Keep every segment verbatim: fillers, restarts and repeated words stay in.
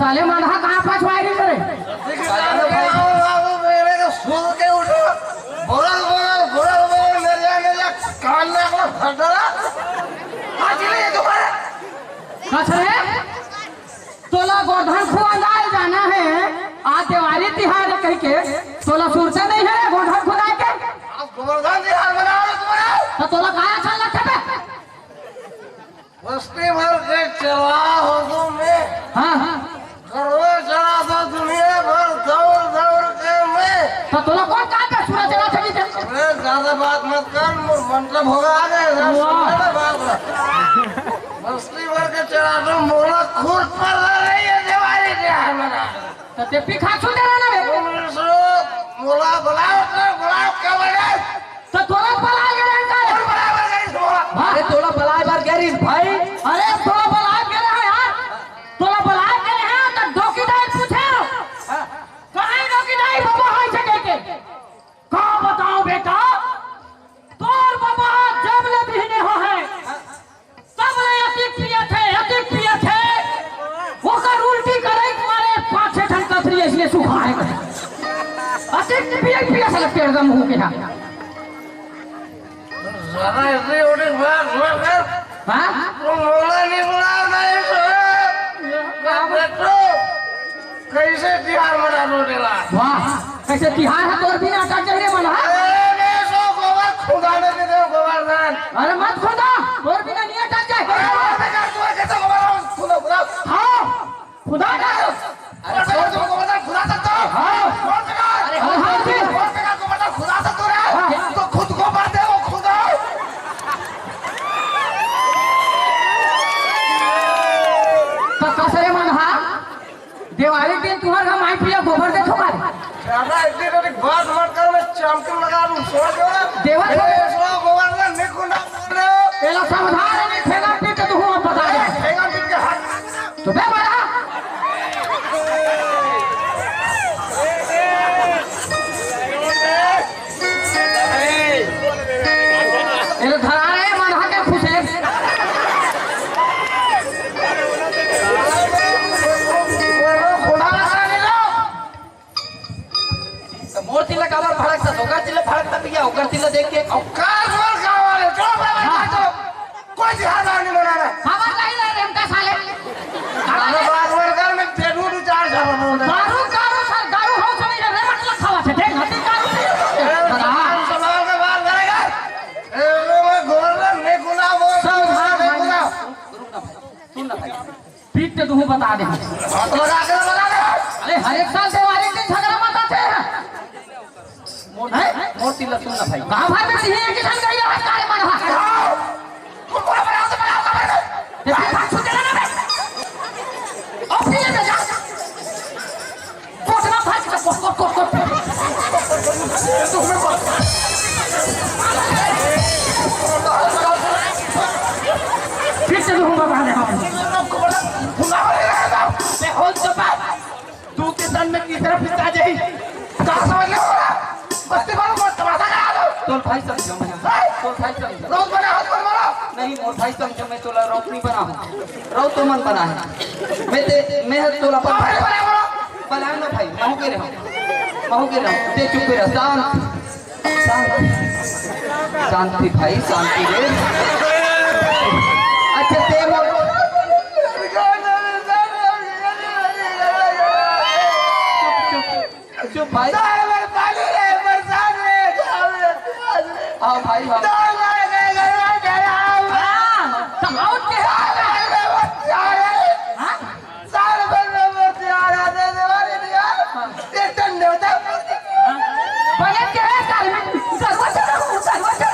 साले मालहा कहाँ पछवाए रही रे? बाबू, बाबू, मेरे को सूत के उठो। बोलल, बोलल, बोलल, बोलल, मेरे, मेरे कान में अपना फट डाला। आज नहीं दोबारा। कस रे? तोला गोधन खुआंदाए जाना है, आज देवारी तिहार है कहिके, तोला सुरता नहीं है गोधन खुदाए के? आज गोवर्धन तिहार मना रहे तुम्हारा। तो तोला काया अच्छा लगता है? बस्ती भर के चला हो तुम में। हाँ, हाँ। गरवा चला था दुनिया भर दौड़ दौड़ के मैं। तो तोला कौन कहा था सुना चला था कि अरे ज्यादा बात मत कर, मोर मन का भोगा आ गए, वाह। सुन ले बात। बस्ती भर के चला तो मोला खुद पर रही है देवारी के हार मना। तो ते पी खा छू देना ना बे। तुम सो मोला बुलाओ तो बुलाओ क्या बजाए? तो तोला बलाए गे रहे का? कौन बलाए बर गई थी मोला? हाँ? अरे तोला बलाए बर गे रही भाई। अरे तोला बलाए गे रहे यार। तोला बलाए गे रहे यार, तो डोकी दाई पूछे। हाँ। कहाँ डोकी दाई बाबा हाय छे के? का बताओ बेटा? तोर बाबा जब ले बिहने हो है। तब ले अतिक पियत हे, अतिक पियत हे। ओकर उल्टी करे के मारे पाँच छह ठन कथरी अइसने सुखाए हे। अतिक पिए, पिए साला पेड़ का मुंह के यहाँ। ज्यादा ऐसे उठे बात मत कर। हाँ? तुम बोला नहीं, बुलाओ नहीं, सुनो। क्या बेटो? कैसे तिहार मना लो रे ला? वाह, कैसे तिहार है तोर बिना अटक जाए रे मन, हाँ? अरे, मैं सो गोबर खुदा ने दे दो, गोबर दान। अरे मत खुदा, तोर बिना नहीं अटक जाए। अरे, गोबर दान कर, तू कैसे गोबर दान खुदा, खुदा? हाँ, खुदा का। अरे, सो गोबर दान खुदा सकता हो? हाँ। गोबर दान। अरे, हाँ, हाँ, जी। गोबर दान, गोबर दान खुदा सकता हो रे? हाँ। तो खुद गोबर दे, वो खुदा। तो कसरे मन, हाँ? देवारी दिन तुम्हार घर माई पिया गोबर देथो का रे? ज्यादा इतनी तो बात मत कर, मैं चामटिन लगा दूं, समझ गए? देवा ए, सो गोबर में निकुना बोल रहे हो। एला समझा रे, नहीं ठेला पीट के तू हुआ बता दे। ठेला पीट के हाथ। तो बे बड़ा। एला धरा रे, मन हटे खुशे। त मोर तिल्ला काबर भड़कता? ओकर तिल्ला भड़कता भैया, ओकर तिल्ला देख के। अब का जोर का वाले, जोर का वाले, हाँ। तो कोई ध्यान नहीं बनाना। खबर नहीं ले रे, हमका साले। अरे बात मत कर, मैं तेनू दू चार साल बोल रहा। दारू, दारू, सर, दारू हो सभी रे, मत लखावा छे, देख, हटी दारू। ए, बता। सामान सामान का बात करेगा। ए, लो, मैं घोर रहा, नहीं खुला, वो सब नहीं खुला। रुक ना भाई, सुन ना भाई। पीट के तुहूँ बता दे। हाथ लगा के बता दे। अरे, हर एक साल देवारी के झगड़ा मत आते हैं। मोर, हैं? मोर तिल्ला सुन ना भाई। कहाँ भाई में सिंह एक किसान गई है, काले मन हा। तुम बड़ा बड़ा होते बड़ा होता बड़ा। ये भी बात सुन लेना बे। अब भी ये जा। कोट ना भाई, कोट, कोट, कोट, कोट। तुम में कोट। फिर से तुम बता दे हम। मैं हो चुका। तू के तन में तीसरा पिता जाई। का समझ ले हो रहा? बस्ती वालों को तमाशा करा दो। तोर भाई समझो मैं। हैं? तोर भाई समझो। रोज बना हाथ पर मारो। नहीं, मोर भाई समझो, मैं तोला रोज नहीं बना हूँ। रोज तो मन बना है। मैं ते, मैं है तोला अपन भाई। बना, बना, बना। बना ना भाई, महू के रहो। महू के रहो। ते चुप रह, शांत। शांति, शांति भाई, शांति रे। अच्छा, ते बोल। चुप, चुप, चुप भाई। हाँ भाई, हाँ। हाँ, तो और क्या? साल भर में मूर्ति आ रहा था, देवारी दिया। एक टन देवता मूर्ति। बने के है, कर में, उतर, उतर, उतर।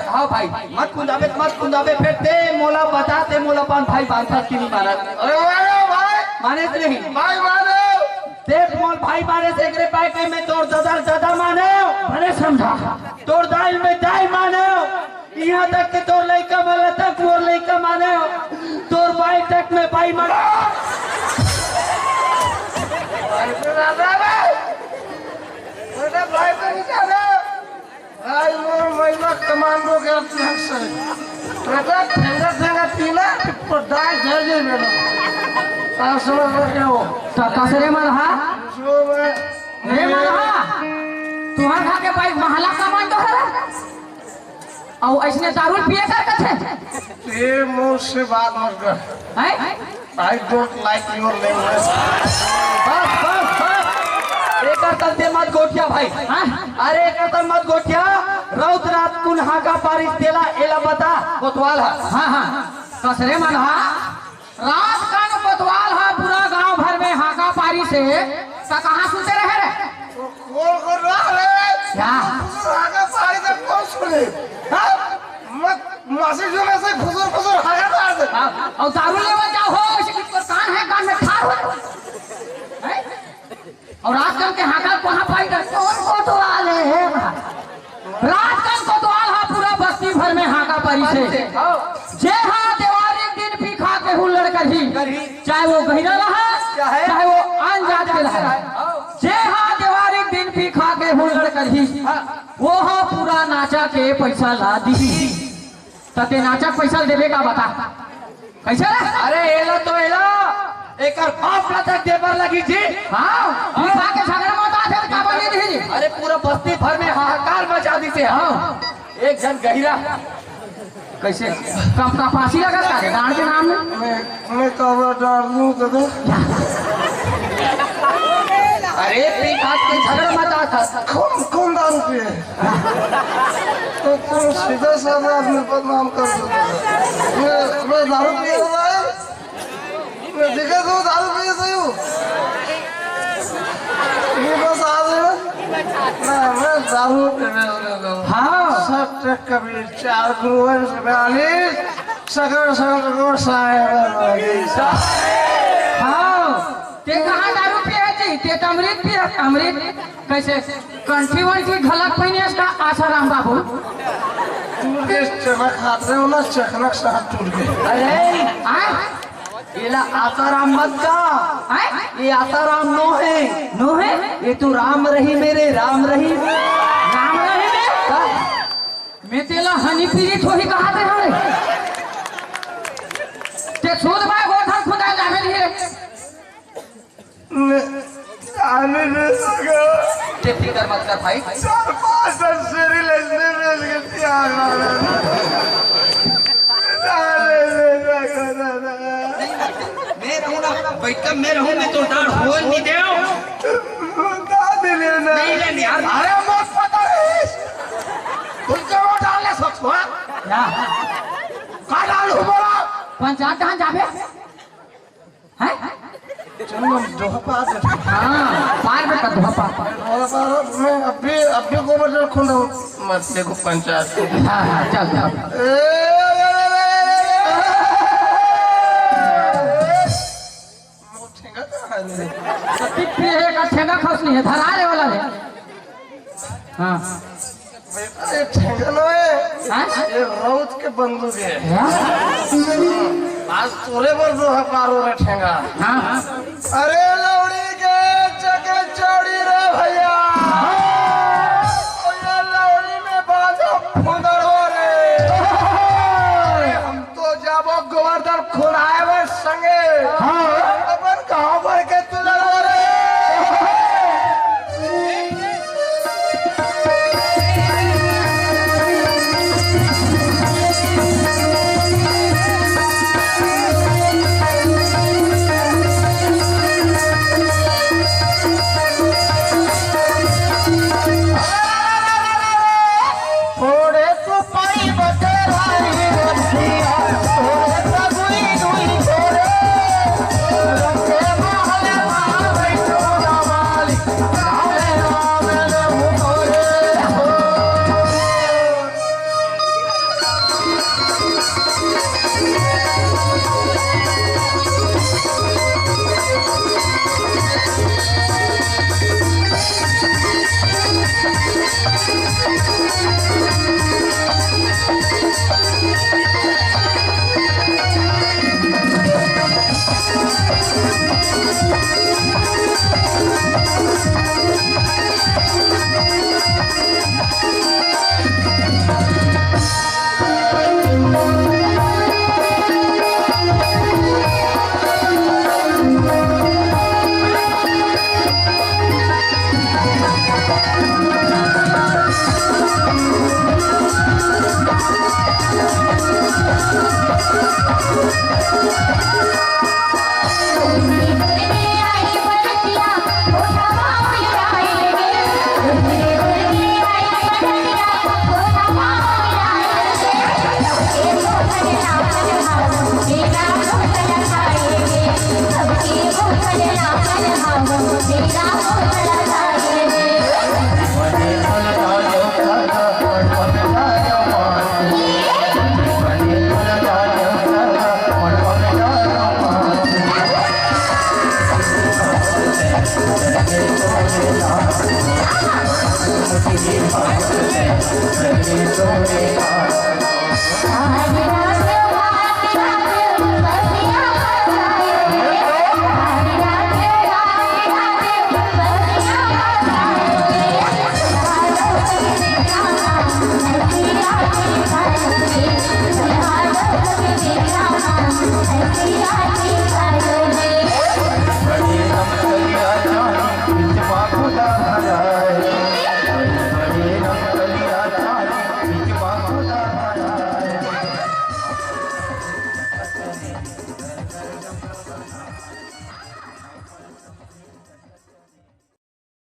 हाँ भाई, मत कुंदाबे, मत कुंदाबे, फिर ते मोला बता, ते मोला अपन भाई बांधत कि नहीं मानत? अरे मानो भाई। माने से नहीं? भाई मानो। देख मोर भाई माने से एकरे पाए के मैं तोर दादा, दादा माने। बने समझा। तोर दाई में दाई माने। यहाँ तक कि तोर लइका वाला तक मोर लइका माने हो, तोर बाई तक में बाई माने। भाई को ज्यादा है, छोटा भाई को भी ज्यादा। भाई मोर महिमा कमांडो के अध्यक्ष है। बेटा, ठेंगा ठेंगा पीना, तो दाई झड़ जाए बेटा। आप समझ रहे हो? त कसरे मन हा? जो मैं रे मन हा, तुहर घर के भाई महला कमांडो है रे? अउ अइसने दारू पिए कर कथे? ये मुंह से बात मत कर। हैं? I don't like your language। बस, बस, बस। एकर तक ते मत गोठिया भाई। हाँ? अरे एकर तक मत गोठिया। रउत रात कुन हाका पारिस तेला एला बता, कोतवाल हा। हाँ, हाँ। कसरे मन हा। रात कन कोतवाल हा पूरा गांव भर में हाका पारिस हे, त कहाँ सुते रहे रे? कौन कर रहा है? क्या? हाका पारिस त कौन सुने? हाँ? मत, मासी जो में से फुसुर फुसुर हाका पार दे। हाँ, अउ दारू लेवा जाओ हो, ऐसे कि तोर कान है, कान में ठार हो। हैं? अउ रात कन के हाका कहाँ पाई कर? कौन कोतवाल हे, हे भाई? रात कन कोतवाल हा पूरा बस्ती भर में हाका पारिस हे। जे हा देवारी दिन भी खा के हुल्लड़ करही, करही। चाहे वो गहिरा रहा, चाहे चाहे वो आन जात के रहा। हाँ। जे हा देवारी दिन भी खा के हुल्लड़ करही, हाँ। वो हा पूरा नाचा के पैसा ला दिही। त ते नाचा के पैसा देबे का बता? कैसे रे? अरे एला तो एला, एकर बाप ला तक देबर लगी जी। हाँ, हाँ। बिठा के झगड़ा मत आथे, काबर नहीं दिही? अरे पूरा बस्ती भर में हाहाकार मचा दिसे। हाँ। एक झन गहिरा। कैसे? कब का फांसी लगा था? डांड के नाम में? मैं, मैं कब डाल दूं तो दे। अरे, पी खात के झगड़ा मत आता। कौन, कौन दारू पिए? तो तुम सीधा साधा आदमी बदनाम कर दो। मैं, मैं दारू पिए वाला है? मैं दिखे तो दारू पिए सही हूँ। ये बस आ गए ना? ना, मैं दारू पीने वाला हूँ। हाँ। सत्य कबीर चार गुरु है, बयालीस, सगड़ संत को साहेब। हाँ। ते कहाँ दारू पिए जी? ते त अमृत पिए, अमृत। कैसे? कंठी वंठी घलक पहिने इसका आसाराम बाबू। टूट के चना खात रहे हो ना, चखना साथ टूट गए। अरे, आय? एला आसाराम मत का। आय? ये आसाराम नो है। नो है? ये तो राम रही मेरे, राम रही। राम रही में? का? मैं तेला हनी पीरित होही कहा थे हरे। ते सूद भाई गोठन खुदा जाने लिए। मैं जाने दे सका। ते फिकर मत कर भाई। चार पांच दस से रिलेशन में लग गया। जाने दे सका दादा। मैं रहूं ना, बैठा मैं रहूं, मैं तो डांड होन नहीं दे। दादी लेना। नहीं लेनी यार। अरे मत पता नहीं। तुमको वो डाल ले सोच को। क्या? का डाल हूं बोला? पंचायत कहाँ जाबे? हैं? चल, हम दोहा पार कर। हाँ, पार बेटा, दोहा पार। दोहा पार, मैं अभी, अभी गोबर जल खुंदा हूँ। मत देखो पंचायत को। हाँ, हाँ, चल, चल। ए, वो ठेंगा कहाँ है रे? सती पिए है का ठेंगा खस नहीं है, धरा रे वाला रे। हाँ। बेटा, ये ठेंगा नो है। हाँ? ये रउत के बंदूक है। हाँ? आज तोरे बर दोहा पार हो रे ठेंगा। हाँ, हाँ। अरे लौड़ी के चके चौड़ी रे भैया। हाँ। ओ ये लौड़ी में बांधो फुंदड़वा रे। अरे हम तो जाबो गोवर्धन खुलाए बर संगे। हाँ। अपन गाँव भर के तू लड़ो रे। थोड़े सुपारी बटेराई रखिया, थोड़े सगुई दुई थोड़े, रंगे महल मावै चोरा वाली, राम राम रहू थोड़े हो।